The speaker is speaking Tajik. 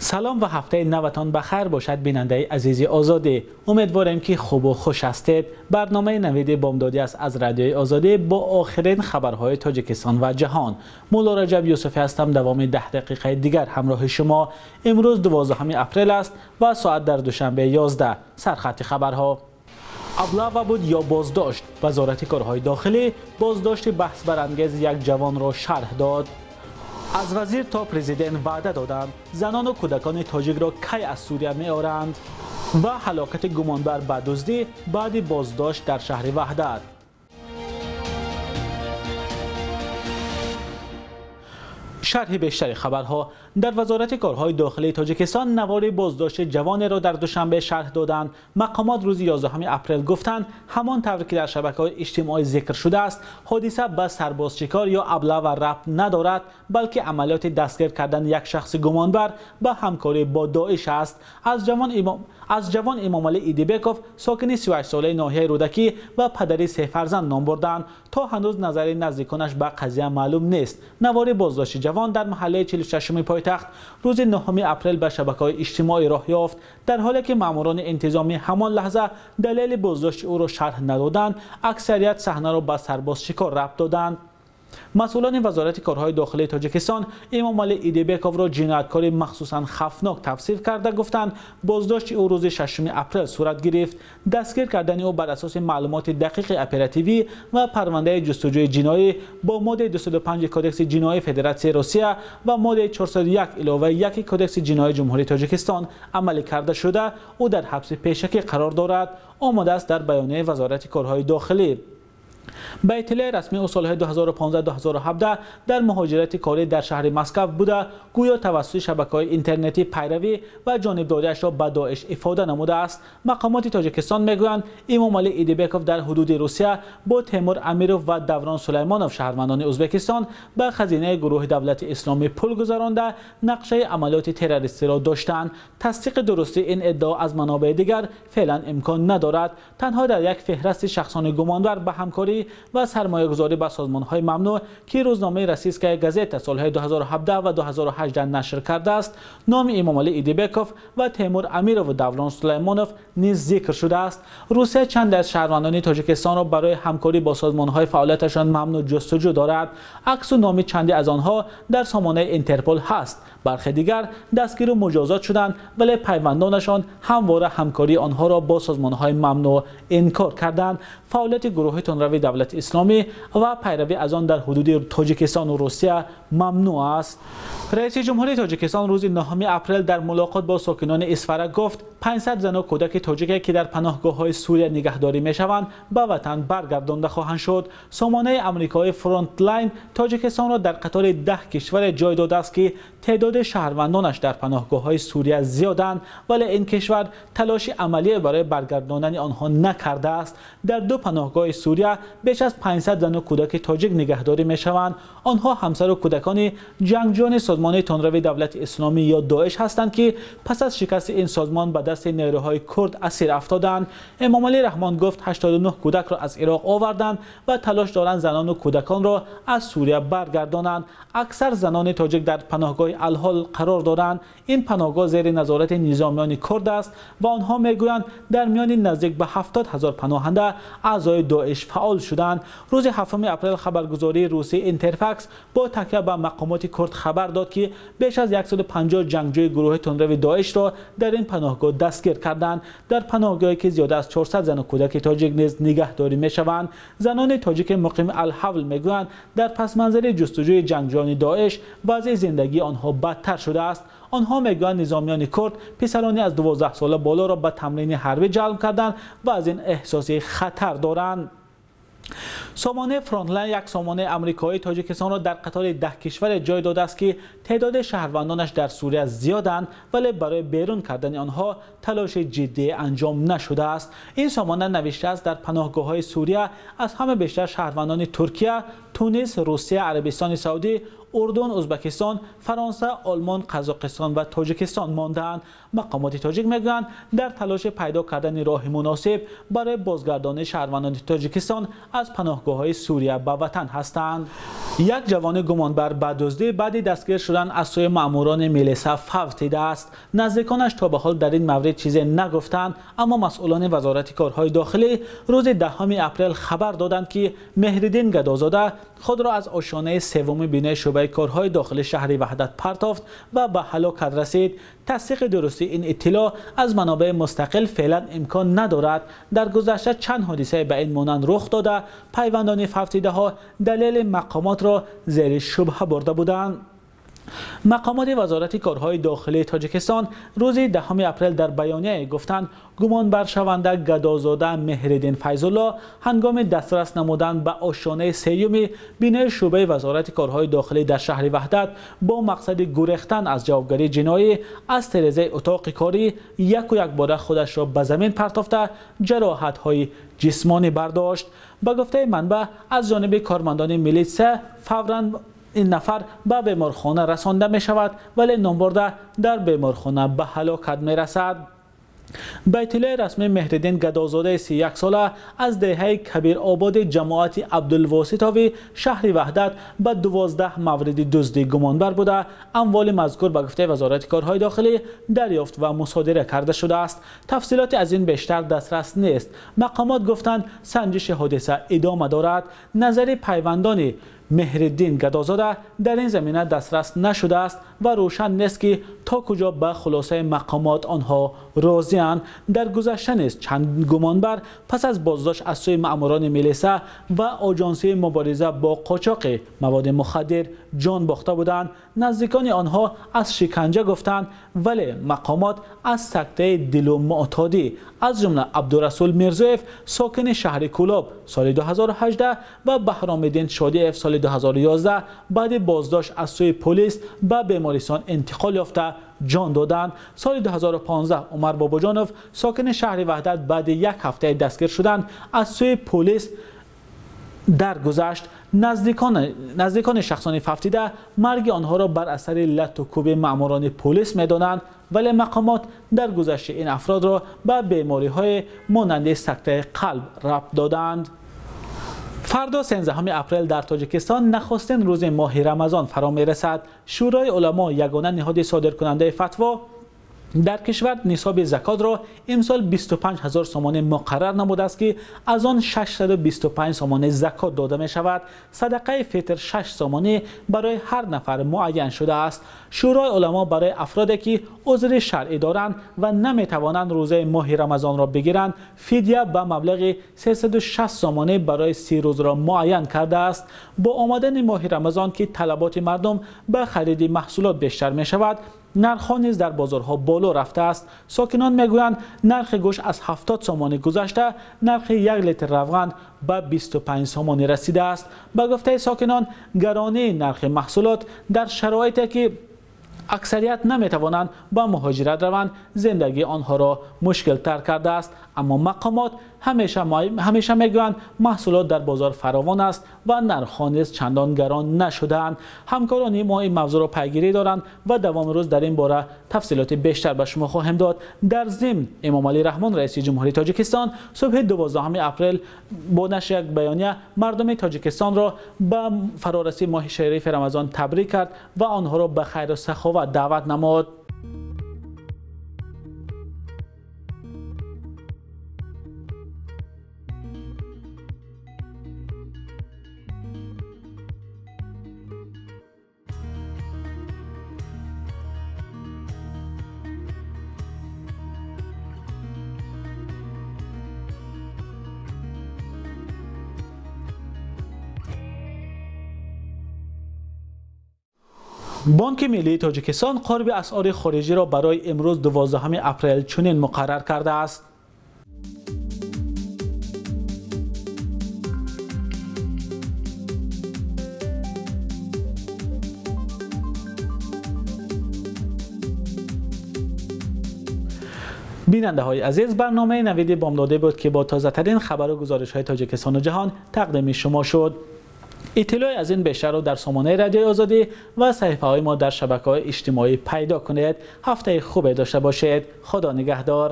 Салом ва ҳафтаи навтон ба хайр бошад, бинандаи азизи Озодӣ. Умедворем, ки хубу хуш ҳастед. Барномаи навиди бомдодӣ аст аз Радиои Озодӣ бо охирин хабарҳои Тоҷикистон ва ҷаҳон. Мулло Раҷаб Юсуфӣ ҳастам. Давоми 10 дақиқаи дигар ҳамроҳи шумо. Имрӯз 12 апрел аст ва соат дар Душанбе 11. Сархати хабарҳо. Облава буд ё боздошт? Вазорати корҳои дохилӣ боздошти баҳсбарангези як ҷавонро шарҳ дод. Аз вазир то президент ваъда доданд, занону кӯдакони тоҷикро кай аз Сурия меоранд ва ҳалокати гумонбар ба дуздӣ баъди боздошт дар шаҳри Ваҳдат. Шарҳи бештари хабарҳо. Дар Вазорати корҳои дохилии Тоҷикистон навори боздошти ҷавонеро дар Душанбе шарҳ доданд. Мақомот рӯзи 11 апрел гуфтанд, ҳамон тавр ки дар шабакаҳои иҷтимоӣ зикр шудааст, ҳодиса ба сарбозшикор ё облава рабт надорад, балки амалиёти дастгир кардани як шахси гумонбар ба ҳамкорӣ бо Доиш аст. Аз ҷавон Имомалӣ Идибеков, сокини 38-солаи ноҳияи Рӯдакӣ ва падари се фарзанд ном бурданд. То ҳанӯз назари наздиконаш ба қазия маълум нест. Навори боздошти ҷавон дар маҳаллаи 46-уми пойтахт рӯзи 9 апрел ба шабакаҳои иҷтимоӣ роҳ ёфт. Дар ҳоле ки маъмурони интизомӣ ҳамон лаҳза далели боздошти ӯро шарҳ надоданд, аксарият саҳнаро ба сарбозшикор рабт доданд. Масъулони Вазорати корҳои дохилии Тоҷикистон Имомалӣ Идибековро ҷинояткори махсусан хавфнок тавсиф карда гуфтанд, боздошти ӯ рӯзи 6 апрел сурат гирифт. Дастгир кардани ӯ бар асоси маълумоти дақиқи оперативӣ ва парвандаи ҷустуҷӯи ҷиноӣ бо моддаи 205 Кодекси ҷиноии Федератсияи Русия ва моддаи 401 иловаи 1 Кодекси ҷиноии Ҷумҳурии Тоҷикистон амалӣ карда шуда, ӯ дар ҳабси пешакӣ қарор дорад. Омадааст дар баёнияи Вазорати корҳои дохилӣ. Ба иттилои расмӣ, ӯ солҳои 2015-2017 дар муҳоҷирати корӣ дар шаҳри Москав буда, гӯё тавассути шабакаҳои интернетӣ пайравӣ ва ҷонибдориашро ба Доиш ифода намудааст. Мақомоти Тоҷикистон мегӯянд, Имомалӣ Идибеков дар ҳудуди Русия бо Темур Амиров ва Даврон Сулаймонов, шаҳрвандони Ӯзбекистон, ба хазинаи гурӯҳи давлати исломӣ пул гузаронда, нақшаи амалиёти террористиро доштанд. Тасдиқи дурустии ин иддао аз манобеи дигар феълан имкон надорад. Танҳо дар як феҳрасти шахсони гумонбар ба ҳамкорӣ ва сармоягузорӣ ба созмонҳои мамнӯъ, ки рӯзномаи Российская газета солҳои 2017 ва 2018 нашр кардааст, номи Имомалӣ Идибеков ва Темур Амиров ва Даврон Сулаймонов низ зикр шудааст. Русия чанде аз шаҳрвандони Тоҷикистонро барои ҳамкорӣ бо созмонҳои фаъолияташон мамнӯъ ҷустуҷӯ дорад. Аксу номи чанде аз онҳо дар сомонаи Интерпол ҳаст. Бархе дигар дастгиру муҷозот шуданд, вале пайвандонашон ҳамвора ҳамкории онҳоро бо созмонҳои мамнӯъ инкор карданд. Фаъолияти гурӯҳи тундрави давлати исломӣ ва пайравӣ аз он дар ҳудуди Тоҷикистону Русия мамнӯъ аст. Раиси ҷумҳурии Тоҷикистон рӯзи 9 апрел дар мулоқот бо сокинони Исфара гуфт, 500 зану кӯдаки тоҷике ки дар паноҳгоҳҳои Сурия нигаҳдорӣ мешаванд, ба ватан баргардонда хоҳанд шуд. Сомонаи амрикоии Фронтлайн Тоҷикистонро дар қатори 10 кишваре ҷой додааст, ки теъдоди шаҳрвандонаш дар паноҳгоҳҳои Сурия зиёданд, вале ин кишвар талоши амалие барои баргардондани онҳо накардааст. Дар ду паноҳгоҳи Сурия беш аз 500 зану кӯдаки тоҷик нигаҳдорӣ мешаванд. Онҳо ҳамсару кӯдакони ҷангҷӯёни созмони тундрави давлати исломӣ ё Доиш ҳастанд, ки пас аз шикасти ин созмон ба дасти нерӯҳои курд асир афтоданд. Эмомалӣ Раҳмон гуфт, 89 кӯдакро аз Ироқ оварданд ва талош доранд занону кӯдаконро аз Сурия баргардонанд. Аксар занони тоҷик дар паноҳгоҳи Алҳол қарор доранд. Ин паноҳгоҳ зери назорати низомиёни курд аст ва онҳо мегӯянд, дар миёни наздик ба 70 ҳазор паноҳанда аъзои Доиш фаъол шуданд. Рӯзи 7 апрел хабаргузории русии Интерфакс бо такя ба мақомоти курд хабар дод, ки беш аз 150 ҷангҷӯи гурӯҳи тундрави Доишро дар ин паноҳгоҳ дастгир карданд. Дар паноҳгоҳе ки зиёда аз 400 зану кӯдаки тоҷик низ нигаҳдорӣ мешаванд. Занони тоҷики муқими Алҳавл мегӯянд, дар пасманзари ҷустуҷӯи ҷангҷӯёни Доиш вазъи зиндагии онҳо бадтар шудааст. Онҳо мегӯянд, низомиёни курд писарони аз 12 сола болоро ба тамрини ҳарбӣ ҷалб карданд ва аз ин эҳсоси хатар доранд. Сомонаи Фронтлайн як сомонаи амрикоии Тоҷикистонро дар қатори 10 кишваре ҷой додааст, ки теъдоди шаҳрвандонаш дар Сурия зиёданд, вале барои берун кардани онҳо талоши ҷиддӣ анҷом нашудааст. Ин сомона навиштааст, дар паноҳгоҳҳои Сурия аз ҳама бештар шаҳрвандони Туркия, Тунис, Русия, Арабистони Саудӣ, Урдун, Ӯзбекистон, Фаронса, Олмон, Қазоқистон ва Тоҷикистон мондаанд. Мақомоти тоҷик мегӯянд дар талоши пайдо кардани роҳи муносиб барои бозгардонии шаҳрвандони Тоҷикистон аз паноҳгоҳҳои Сурия ба ватан ҳастанд. Як ҷавони гумонбар ба дуздӣ баъди дастгир шудан аз сӯи маъмурони милиса фавтидааст. Наздиконаш то ба ҳол дар ин маврид чизе нагуфтанд, аммо масъулони Вазорати корҳои дохилӣ рӯзи 10 апрел хабар доданд, ки Меҳриддин Гадозода худро аз ошёнаи севуми бинои шӯъбаи корҳои дохилии шаҳри Ваҳдат партофт ва ба ҳалокат расид. Тасдиқи дурустии ин иттилоъ аз манобеи мустақил феълан имкон надорад. Дар гузашта чанд ҳодисае ба ин монанд рух дода, пайвандони фавтидаҳо далели мақомотро зери шубҳа бурда буданд. Мақомоти Вазорати корҳои дохилии Тоҷикистон рӯзи 10 апрел дар баёнияе гуфтанд, гумонбаршаванда Гадозода Меҳриддин Файзулло ҳангоми дастрас намудан ба ошёнаи сеюми бинои шӯъбаи Вазорати корҳои дохилӣ дар шаҳри Ваҳдат бо мақсади гурехтан аз ҷавобгарии ҷиноӣ аз терезаи утоқи корӣ яку якбора худашро ба замин партофта ҷароҳатҳои ҷисмонӣ бардошт. Ба гуфтаи манбаъ, аз ҷониби кормандони милитсия фавран ин нафар ба беморхона расонда мешавад, вале номбурда дар беморхона ба ҳалокат мерасад. Ба иттилои расмӣ, Меҳриддин Гадозодаи 31 сола аз деҳаи Кабирободи ҷамоати Абдулвоситови шаҳри Ваҳдат ба 12 мавриди дуздӣ гумонбар буда, амволи мазкур ба гуфтаи Вазорати корҳои дохилӣ дарёфт ва мусодира карда шудааст. Тафсилоти аз ин бештар дастрас нест. Мақомот гуфтанд санҷиши ҳодиса идома дорад. Назари пайвандони Меҳриддин Гадозода дар ин замина дастрас нашудааст ва рӯшан нест, ки то куҷо ба хулосаи мақомот онҳо розианд. Дар гузашта низ чанд гумонбар пас аз боздошт аз сӯи маъмурони милиса ва оҷонсии мубориза бо қочоқи маводи мухаддир ҷон бохта буданд. Наздикони онҳо аз шиканҷа гуфтанд, вале мақомот аз сактаи дилу муътодӣ, аз ҷумла Абдурасул Мирзоев сокини шаҳри Кӯлоб соли 2018 ва Баҳромиддин Шодиев соли 2011 баъди боздошт аз сӯи полис ба бемористон интиқол ёфта ҷон доданд. Соли 2015 Умар Бобоҷонов сокини шаҳри Ваҳдат баъди як ҳафтаи дастгир шудан аз сӯи полис даргузашт. Наздикони шахсони фавтида марги онҳоро бар асари лату кӯби маъмурони полис медонанд, вале мақомот даргузашти ин афродро ба бемориҳои монанди сактаи қалб рабт доданд. Фардо 13 апрел дар Тоҷикистон нахустин рӯзи моҳи Рамазон фаро мерасад. Шӯрои уламо, ягона ниҳоди содиркунандаи фатво дар кишвар, нисоби закотро имсол 25 ҳазор сомонӣ муқаррар намудааст, ки аз он 625 сомонӣ закот дода мешавад. Садақаи фитр 6 сомонӣ барои ҳар нафар муайян шудааст. Шӯрои уламо барои афроде ки узри шаръӣ доранд ва наметавонанд рӯзаи моҳи Рамазонро бигиранд, фидя ба маблағи 360 сомонӣ барои 30 рӯзро муайян кардааст. Бо омадани моҳи Рамазон, ки талаботи мардум ба хариди маҳсулот бештар мешавад, нархҳо низ дар бозорҳо боло рафтааст. Сокинон мегӯянд нархи гӯшт аз 70 сомонӣ гузашта, нархи 1 литр равған ба 25 сомонӣ расидааст. Ба гуфтаи сокинон, гаронии нархи маҳсулот дар шароите ки аксарият наметавонанд ба муҳоҷират раванд, зиндагии онҳоро мушкилтар кардааст. Аммо мақомот ҳамеша мегӯянд маҳсулот дар бозор фаровон аст ва нархҳо низ чандон гарон нашудаанд. Ҳамкорони мо ин мавзӯъро пайгирӣ доранд ва давоми рӯз дар ин бора тафсилоти бештар ба шумо хоҳем дод. Дар зимн, Эмомалӣ Раҳмон, раиси ҷумҳурии Тоҷикистон, субҳи 12 апрел бо нашри як баёния мардуми Тоҷикистонро ба фарорасии моҳи шарифи Рамазон табрик кард ва онҳоро ба хайру саховат даъват намуд. Бонки миллии Тоҷикистон қурби асъори хориҷиро барои имрӯз 12 апрел чунин муқаррар кардааст. Бинандаҳои азиз, барномаи навиди бомдоде буд, ки бо тозатарин хабару гузоришҳои Тоҷикистону ҷаҳон тақдими шумо шуд. Иттилои аз ин бештарро дар сомонаи Радиои Озодӣ ва саҳифаҳои мо дар шабакаҳои иҷтимоӣ пайдо кунед. Ҳафтаи хубе дошта бошед. Худо нигаҳдор.